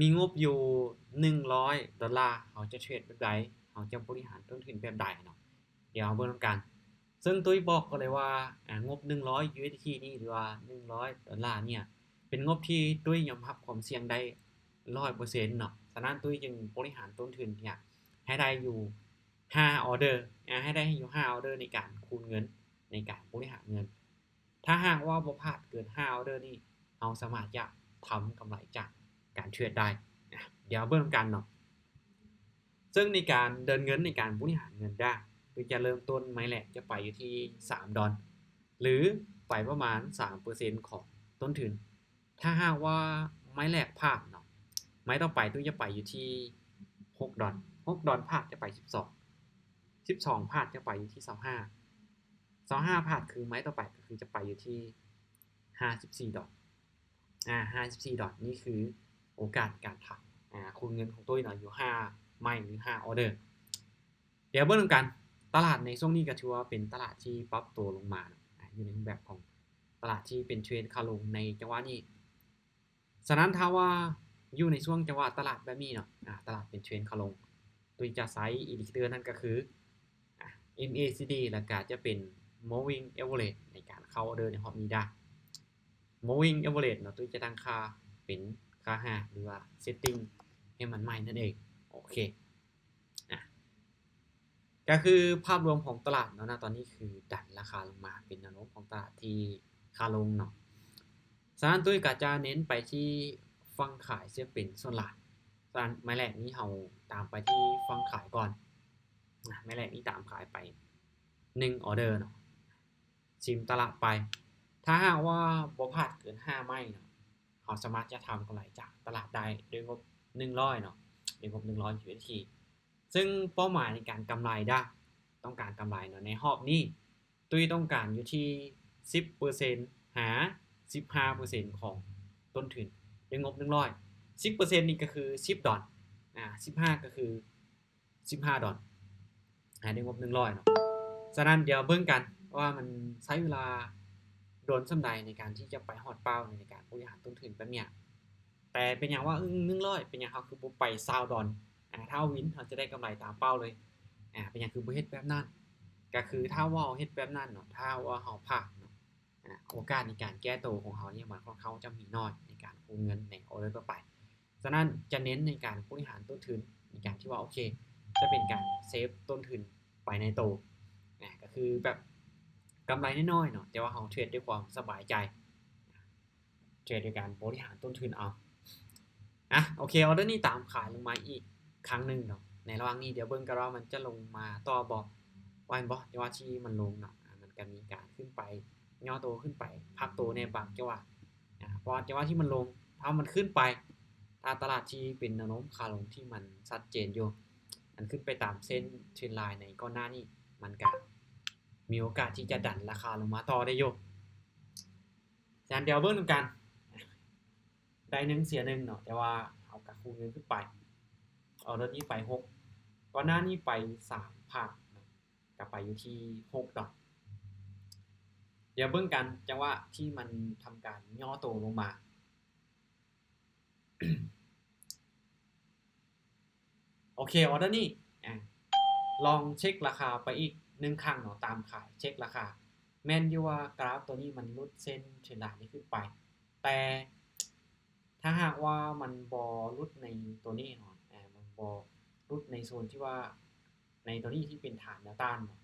ມີງົບຢູ່ໜຶ່ງຮ້ອຍດອນລາ ເຮົາຈະເທຣດແບບໃດ? ເຮົາຈະບໍລິຫານຕົ້ນທຶນແບບໃດເນາະ? ດຽວເຮົາເບິ່ງນຳກັນ. ເຊິ່ງຕຸ້ຍບອກກ່ອນເລີຍວ່າ ອາ ງົບໜຶ່ງຮ້ອຍ USDT ນີ້ ຫຼືວ່າໜຶ່ງຮ້ອຍດອນລາເນີ້ຍ ເປັນງົບທີ່ຕຸ້ຍຍອມຮັບຄວາມສ່ຽງໄດ້ຮ້ອຍເປີເຊັນເນາະ. ສະນັ້ນ ຕຸ້ຍຈຶ່ງບໍລິຫານຕົ້ນທຶນເນີ້ຍໃຫ້ໄດ້ຢູ່ຫ້າອອເດີ ອາ ໃຫ້ໄດ້ຢູ່ຫ້າອອເດີໃນການຄູນເງິນ ໃນການບໍລິຫານເງິນ. ຖ້າຫາກວ່າບໍ່ພາດເກີນຫ້າອອເດີນີ້ ເຮົາສາມາດຈະທຳກຳໄລຈາກການເທຣດໄດ້. ອາ ດຽວເບິ່ງນຳກັນເນາະ. ເຊິ່ງໃນການເດີນເງິນ ໃນການບໍລິຫານເງິນດາ ເພິ່ນຈະເລີ່ມຕົ້ນໄມ້ແລກຈະໄປຢູ່ທີ່ສາມດອນ ຫຼື ໄປປະມານສາມເປີເຊັນຂອງຕົ້ນທຶນ. ຖ້າຫາກວ່າໄມ້ແລກພາດເນາະ ໄມ້ຕໍ່ໄປຕຸ້ຍຈະໄປຢູ່ທີ່ຫົກດອນ ຫົກດອນພາດຈະໄປສິບສອງ ສິບສອງພາດຈະໄປຢູ່ທີ່ຊາວຫ້າ ຊາວຫ້າພາດ ຄືໄມ້ຕໍ່ໄປກໍຄືຈະໄປຢູ່ທີ່ຫ້າສິບສີ່ດອນ ອາ ຫ້າສິບສີ່ດອນ. ນີ້ຄືໂອກາດການທຳ ອາ ຄູນເງິນຂອງຕຸ້ຍເນາະ ຢູ່ຫ້າໄມ້ ຫຼື ຫ້າອອເດີ. ດຽວເບິ່ງນຳກັນ ຕະຫຼາດໃນຊ່ວງນີ້ກໍຖືວ່າເປັນຕະຫຼາດທີ່ປັບຕົວລົງມາເນາະ ອາ ຢູ່ໃນຮູບແບບຂອງຕະຫຼາດທີ່ເປັນເທຣນຂາລົງໃນຈັງຫວະນີ້. ສະນັ້ນ ຖ້າວ່າຢູ່ໃນຊ່ວງຈັງຫວະຕະຫຼາດແບບນີ້ເນາະ ອາ ຕະຫຼາດເປັນເທຣນຂາລົງ ຕຸ້ຍຈະໃຊ້ອິນດິເຄເຕີນັ້ນກໍຄື ອາ MACD ແລ້ວກໍຈະເປັນ Moving Average ໃນການເຂົ້າອອເດີໃນຮອບນີ້ດາ. Moving Average ເນາະ ຕຸ້ຍຈະຕັ້ງຄ່າເປັນຄ່າຮາກ ຫຼືວ່າ setting ໃຫ້ມັນໃໝ່ນັ້ນເອງ. ໂອເຄ ອາ ກໍຄືພາບລວມຂອງຕະຫຼາດເນາະ ນະຕອນນີ້ຄືດັນລາຄາລົງມາ ເປັນແນວໂນ້ມຂອງຕະຫຼາດທີ່ຂາລົງເນາະ. ສະນັ້ນ ຕຸ້ຍກໍຈະເນັ້ນໄປທີ່ຝັ່ງຂາຍເສຍເປັນສ່ວນຫຼາຍ. ສະນັ້ນ ໄມ້ແລກນີ້ເຮົາຕາມໄປທີ່ຝັ່ງຂາຍກ່ອນ. ອາ ໄມ້ແລກນີ້ຕາມຂາຍໄປໜຶ່ງອອເດີເນາະ. ຊິມຕະຫຼາດໄປ. ຖ້າຫາກວ່າບໍ່ພາດເກີນຫ້າໄມ້ເນາະ ເຮົາສາມາດຈະທຳກຳໄລຈາກຕະຫຼາດໄດ້ດ້ວຍງົບໜຶ່ງຮ້ອຍເນາະ ດ້ວຍງົບໜຶ່ງຮ້ອຍ USDT. ເຊິ່ງເປົ້າໝາຍໃນການກຳໄລດາ ຕ້ອງການກຳໄລເນາະ ໃນຮອບນີ້ ຕຸ້ຍຕ້ອງການຢູ່ທີ່ສິບເປີເຊັນຫາສິບຫ້າປີເຊັນຂອງຕົ້ນທຶນ ດ້ວຍງົບໜຶ່ງຮ້ອຍ. ສິບປີເຊັນນີ້ກໍຄືສິບດອນ ອາ ສິບຫ້າກໍຄື ສິບຫ້າດອນ ໃຫ້ໄດ້ງົບໜຶ່ງຮ້ອຍເນາະ. ສະນັ້ນ ດຽວເບິ່ງກັນວ່າມັນໃຊ້ເວລາດົນສ່ຳໃດໃນການທີ່ຈະໄປຮອດເປົ້າໃນການບໍລິຫານຕົ້ນທຶນແບບເນີ້ຍ. ແຕ່ເປັນຫຍັງວ່າໜຶ່ງຮ້ອຍ ເປັນຫຍັງເຮົາຄືບໍ່ໄປຊາວດອນ? ອາ ຖ້າເຮົາວິນ ເຮົາຈະໄດ້ກຳໄລຕາມເປົ້າເລີຍ. ອາ ເປັນຫຍັງຄືບໍ່ເຮັດແບບນັ້ນ? ກໍຄືຖ້າວ່າເຮົາເຮັດແບບນັ້ນເນາະ ຖ້າວ່າເຮົາພາດເນາະ ອາ ໂອກາດໃນການແກ້ໂຕຂອງເຮົານີ້ ມັນຄ່ອນຂ້າງຈະມີໜ້ອຍໃນການຄູນເງິນໃນອອເດີຕໍ່ໄປ. ສະນັ້ນ ຈະເນັ້ນໃນການບໍລິຫານຕົ້ນທຶນ ໃນການທີ່ວ່າ ໂອເຄ ຈະເປັນການເຊບຕົ້ນທຶນໄປໃນໂຕ ນະ ກໍຄືແບບກຳໄລນ້ອຍໆເນາະ ແຕ່ວ່າເຮົາເທຣດດ້ວຍຄວາມສະບາຍໃຈ ເທຣດໂດຍການບໍລິຫານຕົ້ນທຶນເອົາ. ອາ ໂອເຄ ອອເດີນີ້ຕາມຂາຍລົງມາອີກຄັ້ງໜຶ່ງເນາະ. ໃນລະຫວ່າງນີ້ ດຽວເບິ່ງກັນວ່າມັນຈະລົງມາຕໍ່ບໍ່ ວ່າແມ່ນບໍ່? ຈັງຫວະທີ່ມັນລົງເນາະ ອາ ມັນກໍມີການຂຶ້ນໄປ ຫຍໍ້ໂຕຂຶ້ນໄປ ພັກໂຕແດ່ບາງຈັງຫວະ ອາ ເພາະວ່າຈັງຫວະທີ່ມັນລົງ ຖ້າມັນຂຶ້ນໄປ ຖ້າຕະຫຼາດທີ່ເປັນແນວໂນ້ມຂາລົງທີ່ມັນຊັດເຈນຢູ່ ມັນຂຶ້ນໄປຕາມເສັ້ນເທຣນລາຍໃນກ່ອນໜ້ານີ້ ມັນກະມີໂອກາດທີ່ຈະດັນລາຄາລົງມາຕໍ່ໄດ້ຢູ່. ສະນັ້ນ ດຽວເບິ່ງນຳກັນ ໄດ້ໜຶ່ງເສຍໜຶ່ງເນາະ ແຕ່ວ່າເຮົາກະຄູນເງິນຂຶ້ນໄປ ເອົາໂຕນີ້ໄປຫົກ ກ່ອນໜ້ານີ້ໄປສາມພາດເນາະ ກະໄປຢູ່ທີ່ຫົກດອນ. ດຽວເບິ່ງກັນຈັງຫວະທີ່ມັນທຳການຫຍໍ້ໂຕລົງມາ. ໂອເຄ ອອເດີນີ້ ອາ ລອງເຊັກລາຄາໄປອີກໜຶ່ງຄັ້ງເນາະ ຕາມຂາຍເຊັກລາຄາ. ແມ່ນຢູ່ວ່າກຣາຟໂຕນີ້ມັນຫຼຸດເສັ້ນເທຣນລາຍນີ້ຂຶ້ນໄປ ແຕ່ຖ້າຫາກວ່າມັນບໍ່ຫຼຸດໃນໂຕນີ້ເນາະ ອາ ມັນບໍ່ຫຼຸດໃນໂຊນທີ່ວ່າ ໃນໂຕນີ້ທີ່ເປັນຖານແນວຕ້ານເນາະ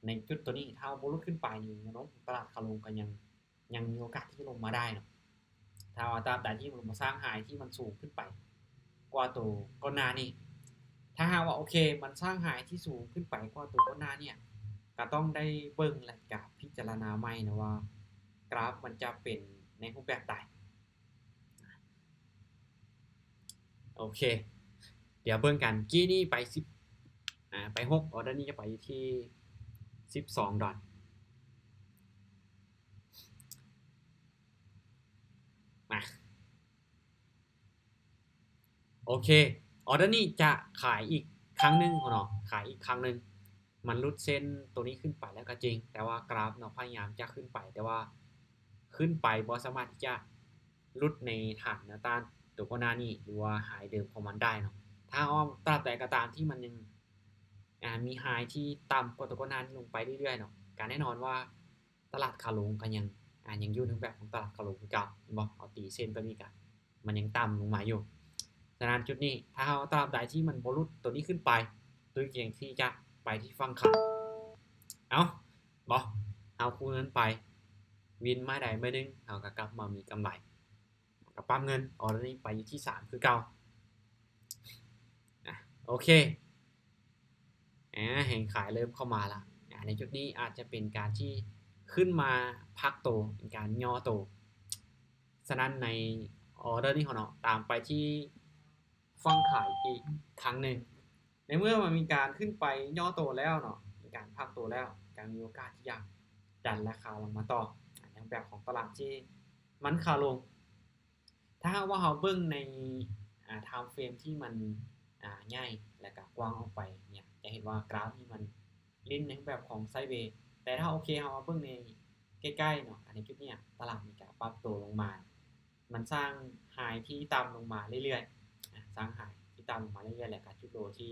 ໃນຈຸດໂຕນີ້ ຖ້າບໍ່ຫຼຸດຂຶ້ນໄປນີ້ ແນວໂນ້ມຂອງຕະຫຼາດຂາລົງກໍຍັງ ຍັງມີໂອກາດທີ່ຈະລົງມາໄດ້ເນາະ ຖ້າວ່າຕາບໃດທີ່ມັນບໍ່ສ້າງໄຮທີ່ມັນສູງຂຶ້ນໄປກວ່າໂຕກ່ອນໜ້ານີ້. ຖ້າຫາກວ່າ ໂອເຄ ມັນສ້າງໄຮທີ່ສູງຂຶ້ນໄປກວ່າໂຕກ່ອນໜ້ານີ້ ກໍຕ້ອງໄດ້ເບິ່ງ ແລະ ກະພິຈາລະນາໃໝ່ເນາະວ່າກຣາຟມັນຈະເປັນໃນຮູບແບບໃດ. ໂອເຄ ດຽວເບິ່ງກັນ ກີ້ນີ້ໄປສິບ ອາ ໄປຫົກ ອອເດີນີ້ຈະໄປຢູ່ທີ່ສິບສອງດອນ ມາ ໂອເຄ ອອເດີນີ້ຈະຂາຍອີກຄັ້ງໜຶ່ງເນາະ ຂາຍອີກຄັ້ງໜຶ່ງ. ມັນຫຼຸດເສັ້ນໂຕນີ້ຂຶ້ນໄປແລ້ວກໍຈິງ ແຕ່ວ່າກຣາຟເນາະ ພະຍາຍາມຈະຂຶ້ນໄປ ແຕ່ວ່າຂຶ້ນໄປບໍ່ສາມາດທີ່ຈະຫຼຸດໃນຖານແນວຕ້ານໂຕ ຕົວກ່ອນໜ້ານີ້ ຫຼືວ່າໄຮເດີມຂອງມັນໄດ້ເນາະ. ຖ້າວ່າຕາບໃດກໍຕາມທີ່ມັນຍັງ ອາ ມີໄຮທີ່ຕ່ຳກວ່າຕົວກ່ອນໜ້ານີ້ລົງໄປເລື້ອຍໆເນາະ ກໍແນ່ນອນວ່າຕະຫຼາດຂາລົງກໍຍັງ ອາ ຍັງຢູ່ໃນຮູບແບບຂອງຕະຫຼາດຂາລົງຄືເກົ່າ ເຫັນບໍ່? ເຮົາຕີເສັ້ນຕົວນີ້ກໍ ມັນຍັງຕ່ຳລົງມາຢູ່. ສະນັ້ນຈຸດນີ້ ຖ້າເຮົາ ຕາບໃດທີ່ມັນບໍ່ຫຼຸດຕົວນີ້ຂຶ້ນໄປ ຕຸ້ຍກໍຍັງທີ່ຈະໄປທີ່ຝັ່ງຂາຍ. ເອົ້າ ບໍ່ ເຮົາກູ້ເງິນໄປ ວິນໄມ້ໃດໄມ້ໜຶ່ງ ເຮົາກໍກັບມາມີກຳໄລ ກໍປັບເງິນ ອໍເດີນີ້ໄປຢູ່ທີ່ສາມຄືເກົ່າ. ອາ ໂອເຄ ອາ ແຮງຂາຍເລີ່ມເຂົ້າມາລະ. ອາ ໃນຈຸດນີ້ອາດຈະເປັນການທີ່ຂຶ້ນມາພັກໂຕ ເປັນການຫຍໍ້ໂຕ. ສະນັ້ນໃນອໍເດີນີ້ເຮົາເນາະ ຕາມໄປທີ່ຝັ່ງຂາຍອີກຄັ້ງໜຶ່ງ. ໃນເມື່ອມັນມີການຂຶ້ນໄປຫຍໍ້ໂຕແລ້ວເນາະ ມີການພັກໂຕແລ້ວ ກໍມີໂອກາດທີ່ຈະດັນລາຄາລົງມາຕໍ່ ໃນຮູບແບບຂອງຕະຫຼາດທີ່ມັນຂາລົງ. ຖ້າຫາກວ່າເຮົາເບິ່ງໃນ ອາ ທາມເຟຣມທີ່ມັນ ອາ ໃຫຍ່ ແລະກະກວ້າງອອກໄປເນຍ ຈະເຫັນວ່າກຣາຟນີ້ມັນຫຼິ້ນໃນຮູບແບບຂອງໄຊເວ. ແຕ່ຖ້າ ໂອເຄ ເຮົາມາເບິ່ງໃນໃກ້ໆເນາະ ອັນໃນຈຸດເນີ້ຍ ຕະຫຼາດມີການປັບໂຕລົງມາ ມັນສ້າງໄຮທີ່ຕ່ຳລົງມາເລື້ອຍໆ ອາ ສ້າງໄຮທີ່ຕ່ຳລົງມາເລື້ອຍໆ ແລະກະຈຸດໂລທີ່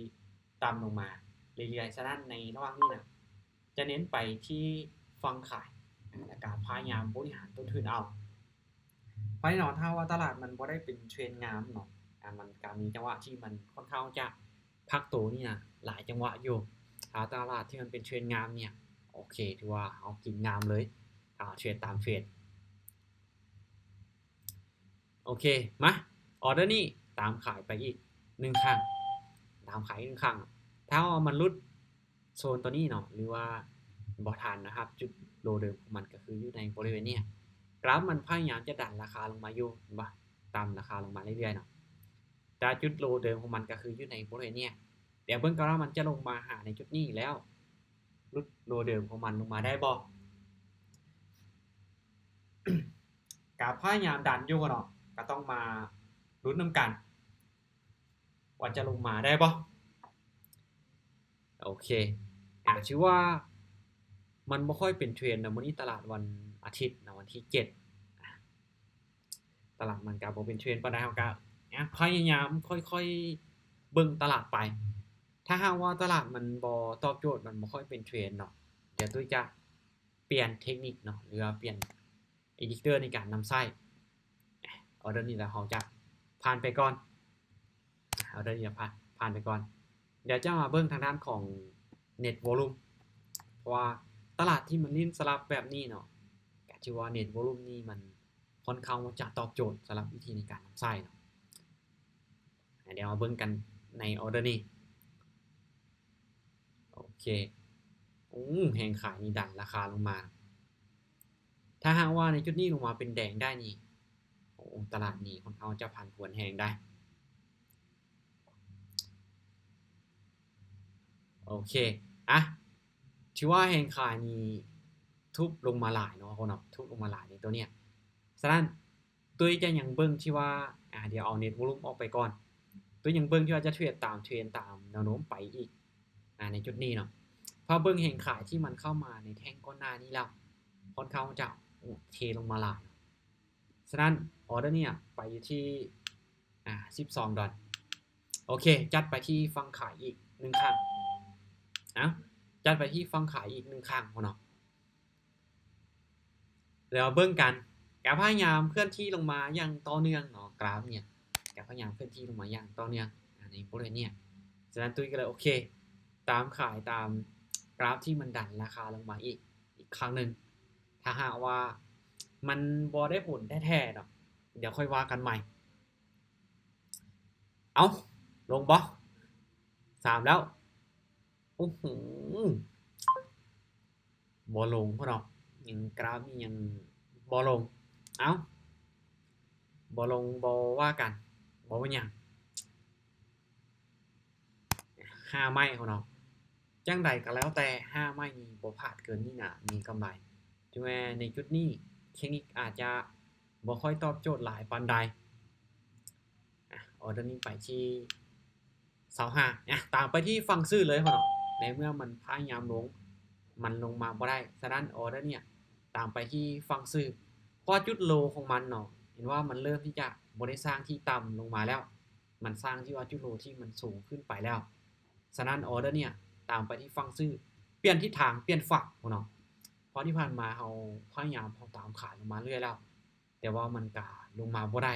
ຕ່ຳລົງມາເລື້ອຍໆ. ສະນັ້ນໃນລະຫວ່າງນີ້ນະ ຈະເນັ້ນໄປທີ່ຝັ່ງຂາຍ ແລະກະພະຍາຍາມບໍລິຫານຕົ້ນທຶນເອົາ. ເພາະແນ່ນອນ ຖ້າວ່າຕະຫຼາດມັນບໍ່ໄດ້ເປັນເທຣນງາມເນາະ ອາ ມັນກະມີຈັງຫວະທີ່ມັນຄ່ອນຂ້າງຈະພັກໂຕນີ້ນະ ຫຼາຍຈັງຫວະຢູ່. ຖ້າຕະຫຼາດທີ່ມັນເປັນເທຣນງາມເນຍ ໂອເຄ ຖືວ່າເຮົາກິນງາມເລີຍ ຖ້າເຮົາເທຣດຕາມເທຣນ. ໂອເຄ ມາ ອໍເດີນີ້ຕາມຂາຍໄປອີກໜຶ່ງຄັ້ງ ຕາມຂາຍອີກໜຶ່ງຄັ້ງ. ຖ້າວ່າມັນຫຼຸດ ໂຊນຕົວນີ້ເນາະ ຫຼືວ່າບໍ່ທັນນະຮັບຈຸດໂລເດີມຂອງມັນ ກໍຄືຢູ່ໃນບໍລິເວນນີ້ ກຣາຟມັນພະຍາຍາມຈະດັນລາຄາລົງມາຢູ່ ເຫັນບໍ່? ດັນລາຄາລົງມາເລື້ອຍໆເນາະ ແຕ່ຈຸດໂລເດີມຂອງມັນກໍຄືຢູ່ໃນບໍລິເວນນີ້. ດຽວເບິ່ງກັນວ່າມັນຈະລົງມາຫາໃນຈຸດນີ້ແລ້ວ ຫຼຸດໂລເດີມຂອງມັນລົງມາໄດ້ບໍ່? ກໍພະຍາຍາມດັນຢູ່ເນາະ ກໍຕ້ອງມາລຸ້ນນຳກັນ ວ່າຈະລົງມາໄດ້ບໍ່? ໂອເຄ ອາ ຖືວ່າມັນບໍ່ຄ່ອຍເປັນເທຣນນະ. ມື້ນີ້ຕະຫຼາດວັນອາທິດນະ ວັນທີເຈັດ ອາ ຕະຫຼາດມັນກະບໍ່ເປັນເທຣນປານໃດ. ເຮົາກະ ອາ ພະຍາຍາມຄ່ອຍໆເບິ່ງຕະຫຼາດໄປ. ຖ້າຫາກວ່າຕະຫຼາດມັນບໍ່ຕອບໂຈດ ມັນບໍ່ຄ່ອຍເປັນເທຣນເນາະ ດຽວຕຸ້ຍຈະປ່ຽນເທັກນິກເນາະ ຫຼືວ່າປ່ຽນ Indicator ໃນການນຳໃຊ້. ອາ ອໍເດີນີ້ລະເຮົາຈະຜ່ານໄປກ່ອນ ອໍເດີນີ້ລະຜ່ານ ຜ່ານໄປກ່ອນ. ດຽວຈະມາເບິ່ງທາງດ້ານຂອງ Net Volume ເພາະວ່າຕະຫຼາດທີ່ມັນຫຼິ້ນສະຫຼັບແບບນີ້ເນາະ ກໍຖືວ່າ Net Volume ນີ້ມັນຄ່ອນຂ້າງວ່າຈະຕອບໂຈດສຳລັບວິທີໃນການນຳໃຊ້ເນາະ. ດຽວມາເບິ່ງກັນໃນອໍເດີນີ້. ໂອເຄ ໂອ້ ແຮງຂາຍນີ້ດັນລາຄາລົງມາ. ຖ້າຫາກວ່າໃນຈຸດນີ້ລົງມາເປັນແດງໄດ້ນີ້ ໂອ້ ຕະຫຼາດນີ້ຄ່ອນຂ້າງຈະຜັນຜວນແຮງໄດ໋. ໂອເຄ ອາ ຖືວ່າແຮງຂາຍນີ້ທຸບລົງມາຫຼາຍເນາະ ເນາະ ທຸບລົງມາຫຼາຍໃນຕົວເນີ້ຍ. ສະນັ້ນ ຕຸ້ຍຈະຍັງເບິ່ງທີ່ວ່າ ອາ ດຽວເອົາ Net Volume ອອກໄປກ່ອນ. ຕຸ້ຍຍັງເບິ່ງທີ່ວ່າຈະເທຣດຕາມເທຣນ ຕາມແນວໂນ້ມໄປອີກ ອາ ໃນຈຸດນີ້ເນາະ. ເພາະເບິ່ງແຮງຂາຍທີ່ມັນເຂົ້າມາໃນແທ່ງກ່ອນໜ້ານີ້ແລ້ວ ຄ່ອນຂ້າງຈະເທລົງມາຫຼາຍ. ສະນັ້ນ ອໍເດີນີ້ໄປຢູ່ທີ່ ອາ ສິບສອງດອນ. ໂອເຄ ຈັດໄປທີ່ຝັ່ງຂາຍອີກໜຶ່ງຄັ້ງ ເອົາ ຈັດໄປທີ່ຝັ່ງຂາຍອີກໜຶ່ງຄັ້ງເນາະ. ແລ້ວເບິ່ງກັນ ກະພະຍາຍາມເຄື່ອນທີ່ລົງມາຢ່າງຕໍ່ເນື່ອງເນາະ ກຣາຟເນີ້ຍ ກະພະຍາຍາມເຄື່ອນທີ່ລົງມາຢ່າງຕໍ່ເນື່ອງ ອາ ໃນບໍລິເວນເນີ້ຍ. ສະນັ້ນ ຕຸ້ຍກໍເລີຍ ໂອເຄ ຕາມຂາຍຕາມກຣາຟທີ່ມັນດັນລາຄາລົງມາອີກ ອີກຄັ້ງໜຶ່ງ. ຖ້າຫາກວ່າມັນບໍ່ໄດ້ຜົນແທ້ໆເນາະ ດຽວຄ່ອຍວ່າກັນໃໝ່. ເອົ້າ ລົງບໍ່? ສາມແລ້ວ. ໂອ້ໂຫ ບໍ່ລົງພຸ້ນເນາະ ຍັງກຣາຟນີ້ຍັງບໍ່ລົງ. ເອົ້າ ບໍ່ລົງບໍ່ວ່າກັນ ບໍ່ເປັນຫຍັງ. ຫ້າໄມ້ພຸ້ນເນາະ ຈັ່ງໃດກໍແລ້ວແຕ່ ຫ້າໄມ້ນີ້ບໍ່ພາດເກີນນີ້ນະ ມີກຳໄລ. ເຖິງແມ່ນໃນຈຸດນີ້ເທັກນິກອາດຈະບໍ່ຄ່ອຍຕອບໂຈດຫຼາຍປານໃດ. ອາ ອໍເດີນີ້ໄປທີ່ຊາວຫ້າ ອາ ຕາມໄປທີ່ຝັ່ງຊື້ເລີຍເນາະ. ໃນເມື່ອມັນພະຍາຍາມລົງ ມັນລົງມາບໍ່ໄດ້ ສະນັ້ນ ອໍເດີນີ້ຕາມໄປທີ່ຝັ່ງຊື້ ເພາະວ່າຈຸດໂລຂອງມັນເນາະ ห็นว่ามันเริ่มที่จะบ่ได้สร้างที่ต่ำลงมาแล้ว มันสร้างที่ว่าจุดโลที่มันสูงขึ้นไปแล้ว ฉะนั้นออเดอร์เนี่ยตามไปที่ฝั่งซื้อ เปลี่ยนทิศทาง เปลี่ยนฝั่งพุ้นเนาะ เพราะที่ผ่านมาเฮาพยายาม เฮาตามขายลงมาเรื่อยแล้ว แต่ว่ามันก็ลงมาบ่ได้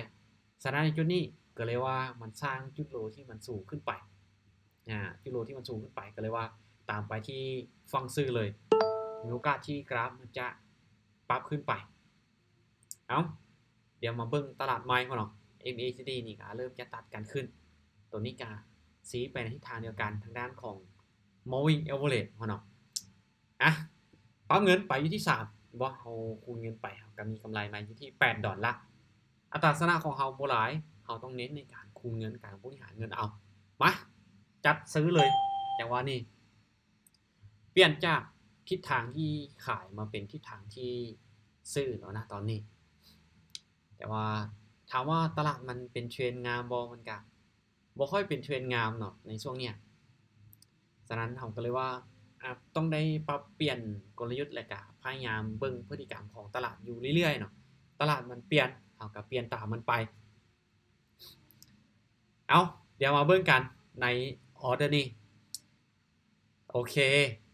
ฉะนั้นในจุดนี้ก็เลยว่ามันสร้างจุดโลที่มันสูงขึ้นไป อ่า จุดโลที่มันสูงขึ้นไป ก็เลยว่าตามไปที่ฝั่งซื้อเลย มีโอกาสที่กราฟมันจะปรับขึ้นไป เอ้า เดี๋ยวมาเบิ่งตลาดใหม่พุ้นเนาะ เอ็มเอซีดี นี่ก็เริ่มจะตัดกันขึ้น ตัวนี้ก็ซี้ไปในทิศทางเดียวกัน ทางด้านของ moving average พุ้นเนาะ อ่ะ ปรับเงินไปอยู่ที่สาม บ่ เฮาคูณเงินไป เฮาก็มีกำไรมาอยู่ที่แปดดอลลาร์ อัตราชนะของเฮาบ่หลาย เฮาต้องเน้นในการคูณเงิน การบริหารเงินเอา มา จัดซื้อเลย จังหวะนี้ เปลี่ยนจากทิศทางที่ขายมาเป็นทิศทางที่ซื้อแล้วนะตอนนี้ แต่ว่าถามว่าตลาดมันเป็นเทรนงามบ่ มันก็บ่ค่อยเป็นเทรนงามเนาะในช่วงเนี้ย ฉะนั้นเฮาก็เลยว่า อ่ะ ต้องได้ปรับเปลี่ยนกลยุทธ์ และก็พยายามเบิ่งพฤติกรรมของตลาดอยู่เรื่อยๆเนาะ ตลาดมันเปลี่ยน เฮาก็เปลี่ยนตามมันไป เอา เดี๋ยวมาเบิ่งกันในออเดอร์นี้ โอเค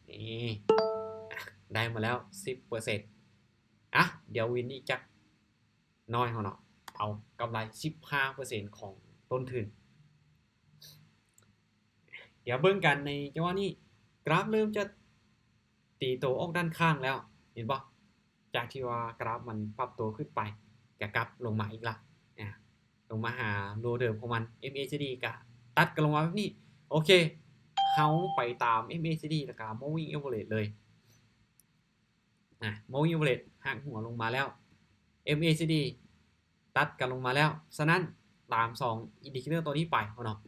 นี่ ได้มาแล้วสิบเปอร์เซ็นต์ อ่ะ เดี๋ยววินอีกจักหน่อยพุ้นเนาะ เอากำไรสิบห้าเปอร์เซ็นต์ของต้นทุน เดี๋ยวเบิ่งกันในจังหวะนี้ กราฟเริ่มจะตีตัวออกด้านข้างแล้ว เห็นบ่ จากที่ว่ากราฟมันปรับตัวขึ้นไป ก็กลับลงมาอีกละ อ่า ลงมาหาโลเดิมของมัน เอ็มเอซีดี ก็ตัดกันลงมาแบบนี้ โอเค เฮาไปตาม เอ็มเอซีดี แล้วก็ moving average เลย อ่ะ moving average หักหัวลงมาแล้ว เอ็มเอซีดี ตัดกันลงมาแล้ว ฉะนั้นตามสอง indicator ตัวนี้ไปพุ้นเนาะ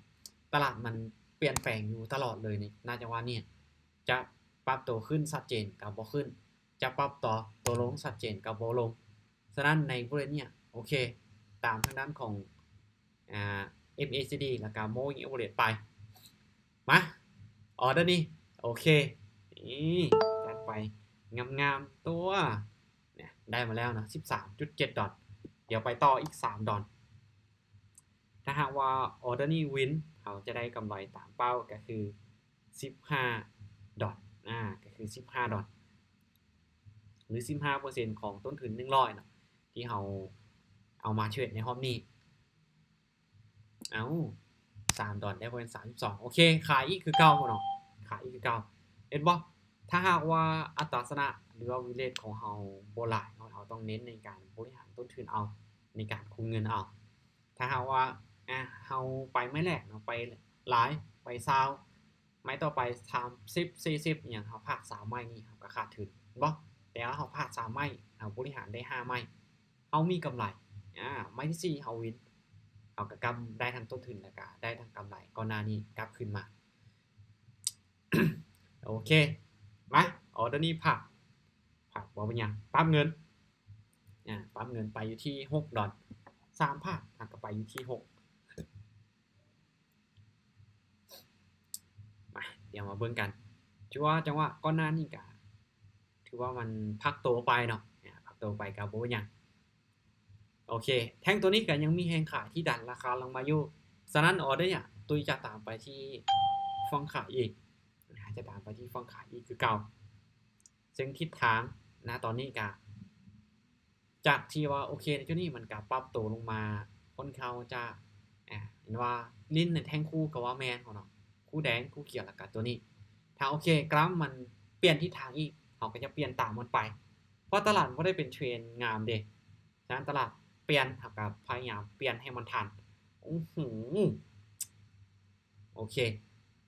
ตลาดมันเปลี่ยนแปลงอยู่ตลอดเลยใน ณ จังหวะนี้ จะปรับตัวขึ้นชัดเจนก็บ่ขึ้น จะปรับตัว ตัวลงชัดเจนก็บ่ลง ฉะนั้นในบริเวณเนี้ย โอเค ตามทางด้านของ อ่า เอ็มเอซีดี แล้วก็ moving average ไป มา ออเดอร์นี้ โอเค นี่ จัดไป งามๆ ตัว เนี่ย ได้มาแล้วเนาะ สิบสามจุดเจ็ดดอล เดี๋ยวไปต่ออีกสามดอล ถ้าหากว่าออเดอร์นี้วิน เฮาจะได้กำไรตามเป้าก็คือสิบห้าดอล อ่า ก็คือสิบห้าดอล หรือสิบห้าเปอร์เซ็นต์ของต้นทุนหนึ่งร้อยเนาะ ที่เฮาเอามาเทรดในรอบนี้ เอ้า สามดอลได้เปอร์เซ็นต์ สามสิบสอง โอเค ขายอีกคือเก่าเนาะ ขายอีกคือเก่า เห็นบ่ ถ้าหากว่าอัตราชนะ หรือว่า win rate ของเฮาบ่หลายเนาะ เฮาต้องเน้นในการบริหารต้นทุนเอา ในการคุมเงินเอา ถ้าหากว่า อ่ะ เฮาไปไม้แรกเนาะ ไปหลาย ไปซาว ไม้ต่อไป สามสิบ สี่สิบ อิหยัง เฮาพลาดสามไม้นี่ เฮาก็ขาดทุน เห็นบ่ แต่ว่าเฮาพลาดสามไม้ เฮาบริหารได้ห้าไม้ เฮามีกำไร อ่า ไม้ที่สี่ เฮาวิน เฮาก็กำ ได้ทั้งต้นทุน แล้วก็ได้ทั้งกำไรก่อนหน้านี้กลับคืนมา โอเค มา ออเดอร์นี้ผ่าน ผ่าน บ่เป็นหยัง ปรับเงิน อ่า ปรับเงินไปอยู่ที่หกดอล สามผ่าน หากก็ไปอยู่ที่หก มา เดี๋ยวมาเบิ่งกัน ถือว่าจังหวะก่อนหน้านี้ก็ถือว่ามันพักตัวไปเนาะ อ่า พักตัวไปก็บ่เป็นหยัง โอเค แท่งตัวนี้ก็ยังมีแรงขายที่ดันราคาลงมาอยู่ ฉะนั้นออเดอร์เนี่ย ตุ้ยจะตามไปที่ฝั่งขายอีก จะตามไปที่ฝั่งขายอีกคือเก่า ซึ่งทิศทาง ณ ตอนนี้ก็ จากที่ว่า โอเค ในจุดนี้มันก็ปรับตัวลงมา ค่อนข้างจะ อ่า เห็นว่าลิ้นในแท่งคู่ก็ว่าแม่นเนาะ คู่แดง คู่เขียว แล้วก็ตัวนี้ ถ้า โอเค กราฟมันเปลี่ยนทิศทางอีก เฮาก็จะเปลี่ยนตามมันไป เพราะตลาดมันบ่ได้เป็นเทรนงามเด้ ฉะนั้นตลาดเปลี่ยน เฮาก็พยายามเปลี่ยนให้มันทัน โอ้โห โอเค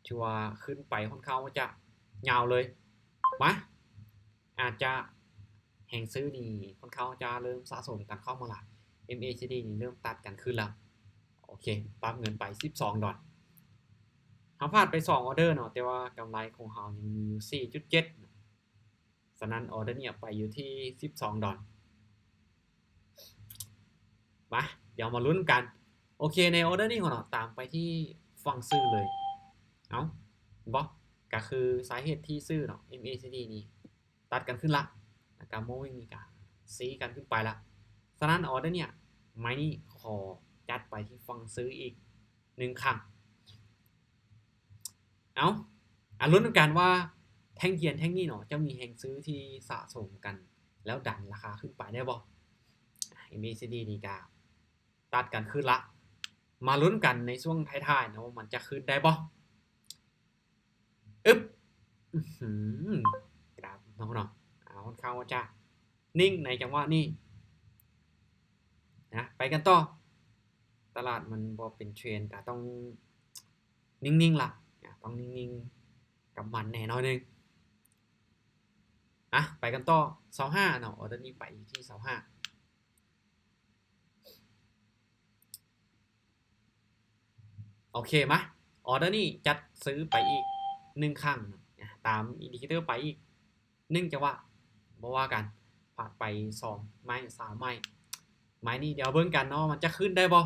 ถือว่าขึ้นไปค่อนข้างว่าจะยาวเลย มา อาจจะแฮงซื้อนี่ค่อนข้างจะเริ่มสะสมกันเข้ามาหลาย เอ็มเอซีดี นี่เริ่มตัดกันขึ้นแล้ว โอเค ปรับเงินไปสิบสองดอล เฮาพลาดไปสองออเดอร์เนาะ แต่ว่ากำไรของเฮายังมีอยู่สี่จุดเจ็ด ฉะนั้นออเดอร์นี้ไปอยู่ที่สิบสองดอล มา เดี๋ยวมาลุ้นกัน โอเค ในออเดอร์นี้ของเราตามไปที่ฝั่งซื้อเลย เอ้า เห็นบ่ ก็คือสาเหตุที่ซื้อเนาะ เอ็มเอซีดี นี่ตัดกันขึ้นละ แล้วก็ moving นี่ก็ซี้กันขึ้นไปละ ฉะนั้นออเดอร์เนี่ย ໄມ້ນີ້ຂໍຈັດໄປທີ່ຝັ່ງຊື້ອີກໜຶ່ງຄັ້ງ. ເອົາ ອາ ລຸ້ນນຳກັນວ່າແທ່ງທຽນແທ່ງນີ້ເນາະ ຈະມີແຮງຊື້ທີ່ສະສົມກັນ ແລ້ວດັນລາຄາຂຶ້ນໄປໄດ້ບໍ່? ເອັມເອຊີດີນີ້ກະຕັດກັນຂຶ້ນລະ ມາລຸ້ນກັນໃນຊ່ວງທ້າຍໆເນາະ ວ່າມັນຈະຂຶ້ນໄດ້ບໍ່? ອຶບ ອືຫື ກຣາຟເນາະ ເນາະ ອາ ຄ່ອນຂ້າງວ່າຈະນິ່ງໃນຈັງຫວະນີ້ນະ. ໄປກັນຕໍ່ ຕະຫຼາດມັນບໍ່ເປັນເທຣນ ກະຕ້ອງນິ່ງໆລະ ອາ ຕ້ອງນິ່ງໆກັບມັນແດ່ໜ້ອຍໜຶ່ງ. ອາ ໄປກັນຕໍ່ ຊາວຫ້າເນາະ ອໍເດີນີ້ໄປທີ່ຊາວຫ້າ. ໂອເຄ ມາ ອໍເດີນີ້ຈັດຊື້ໄປອີກໜຶ່ງຄັ້ງ ຕາມອິນດິເຄເຕີໄປອີກໜຶ່ງຈັງຫວະ ບໍ່ວ່າກັນ ຜ່ານໄປສອງໄມ້ ສາມໄມ້ ໄມ້ນີ້ດຽວເບິ່ງກັນເນາະ ມັນຈະຂຶ້ນໄດ້ບໍ່?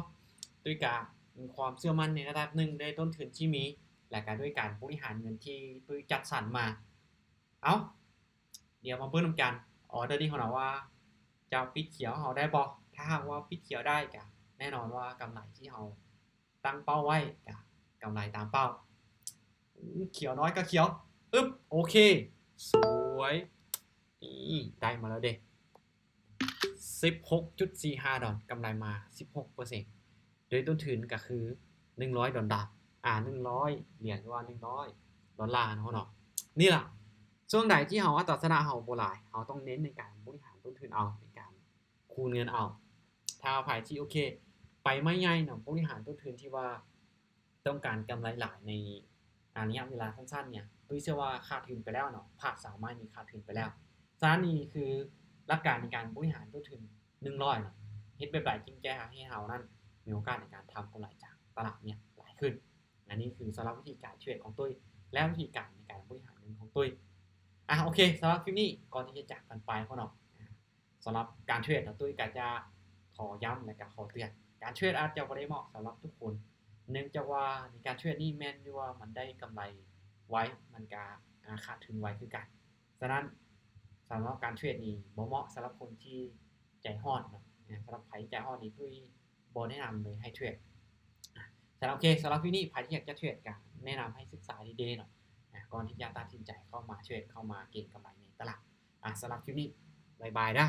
ດ້ວຍການມີຄວາມເຊື່ອໝັ້ນໃນລະດັບໜຶ່ງ ດ້ວຍຕົ້ນທຶນທີ່ມີ ແລະກະດ້ວຍການບໍລິຫານເງິນທີ່ຕຸ້ຍຈັດສັນມາ. ເອົາ ດຽວມາເບິ່ງນຳກັນ ອໍເດີນີ້ຂອງເຮົາວ່າຈະປິດຂຽວເຮົາໄດ້ບໍ່? ຖ້າຫາກວ່າປິດຂຽວໄດ້ ກະແນ່ນອນວ່າກຳໄລທີ່ເຮົາຕັ້ງເປົ້າໄວ້ ກະກຳໄລຕາມເປົ້າ. ອືມ ຂຽວນ້ອຍກະຂຽວ ອຶບ ໂອເຄ ສວຍ ນີ້ໄດ້ມາແລ້ວເດ້ ສິບຫົກຈຸດສີ່ຫ້າດອນ ກຳໄລມາສິບຫົກເປີເຊັນ ໂດຍຕົ້ນທຶນກະຄືໜຶ່ງຮ້ອຍດອນລາ ອາ ໜຶ່ງຮ້ອຍຫຼຽນ ຫຼືວ່າໜຶ່ງຮ້ອຍດອນລາເນາະ ເນາະ. ນີ້ລະ ຊ່ວງໃດທີ່ເຮົາອັດຕາຊະນະເຮົາບໍ່ຫຼາຍ ເຮົາຕ້ອງເນັ້ນໃນການບໍລິຫານຕົ້ນທຶນເອົາ ໃນການຄູນເງິນເອົາ. ຖ້າໃຜທີ່ ໂອເຄ ໄປໄມ້ໃຫຍ່ເນາະ ບໍລິຫານຕົ້ນທຶນທີ່ວ່າຕ້ອງການກຳໄລຫຼາຍໃນ ອາ ໄລຍະເວລາສັ້ນໆນີ້ ຕຸ້ຍເຊື່ອວ່າຂາດທຶນໄປແລ້ວເນາະ ພາດສາມໄມ້ນີ້ຂາດທຶນໄປແລ້ວ. ສະນັ້ນນີ້ຄືຫຼັກການໃນການບໍລິຫານຕົ້ນທຶນ ໜຶ່ງຮ້ອຍເນາະ ເຮັດແບບໃດຈຶ່ງຈະເຮັດໃຫ້ເຮົານັ້ນມີໂອກາດໃນການທຳກຳໄລຈາກຕະຫຼາດເນຍຫຼາຍຂຶ້ນ. ອັນນີ້ຄືສຳລັບວິທີການເທຣດຂອງຕຸ້ຍ ແລະ ວິທີການໃນການບໍລິຫານເງິນຂອງຕຸ້ຍ. ອາ ໂອເຄ ສຳລັບຄລິບນີ້ ກ່ອນທີ່ຈະຈາກກັນໄປເນາະ ສຳລັບການເທຣດເນາະ ຕຸ້ຍກະຈະຂໍຢ້ຳ ແລະກະຂໍເຕືອນ ການເທຣດອາດຈະບໍ່ໄດ້ເໝາະສຳລັບທຸກຄົນ ເນື່ອງຈາກວ່າໃນການເທຣດນີ້ແມ່ນຢູ່ວ່າມັນໄດ້ກຳໄລໄວ ມັນກະ ອາ ຂາດທຶນໄວຄືກັນ. ສະນັ້ນ ສຳລັບການເທຣດນີ້ບໍ່ເໝາະສຳລັບຄົນທີ່ໃຈຮ້ອນເນາະ ສຳລັບໃຜໃຈຮ້ອນນີ້ ຕຸ້ຍບໍ່ແນະນຳເລີຍໃຫ້ເທຣດ. ສຳລັບ ໂອເຄ ສຳລັບຄລິບນີ້ ໃຜທີ່ຢາກຈະເທຣດກະແນະນຳໃຫ້ສຶກສາດີໆເນາະ ກ່ອນທີ່ຈະຕັດສິນໃຈເຂົ້າມາເທຣດ ເຂົ້າມາເກັງກຳໄລໃນຕະຫຼາດ. ອາ ສຳລັບຄລິບນີ້ ບາຍບາຍເດີ້.